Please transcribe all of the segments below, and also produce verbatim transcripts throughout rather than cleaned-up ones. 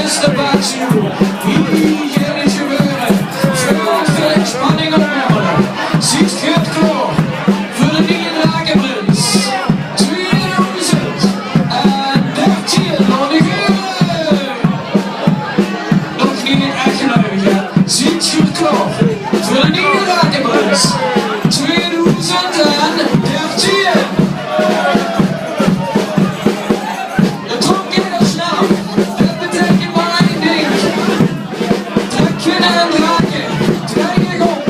Is de baas noe? Wie geit 't gebeure? Veur ós de spanning opbouwe. Zeet geer klaor veur de nieje Drakeprins twieëdoezend en dertieën? Laot ins hure. Nog neet ech geluive, hè? Zeet geer klaor veur de nieje Drakeprins twieëdoezend en dertieën? De trom geit al snel. Det beteikent mer ein dink. Trèk gein drake. Drejje op.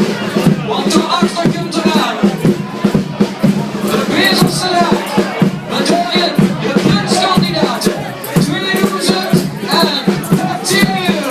Want dao achter kump 'r aan. De Bezelster Draak. Mit daorin de prinskandidaat twieëdoezend en dertieën.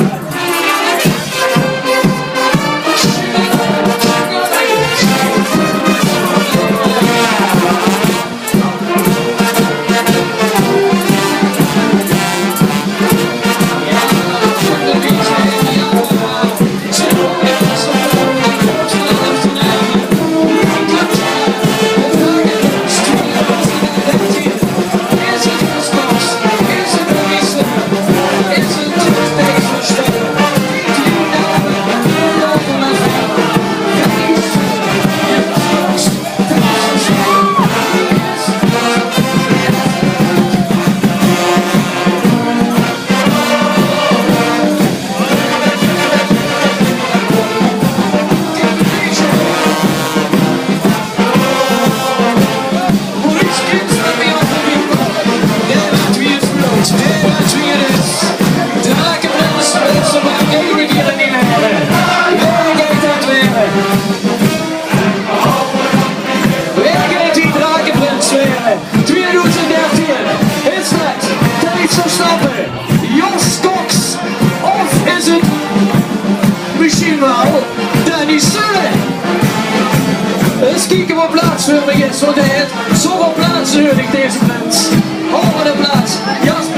Wae geit die Drakeprins waere? Twieëdoezend dertieën. Is det Thijs Verstappen, Jos Kox of is 't mesjien waal Danny Sullen? Ins kieke waat plaats veur mich is, want hae haet zoväöl plaats nudig, deze prins. Oh, waat ein plaats. Jasper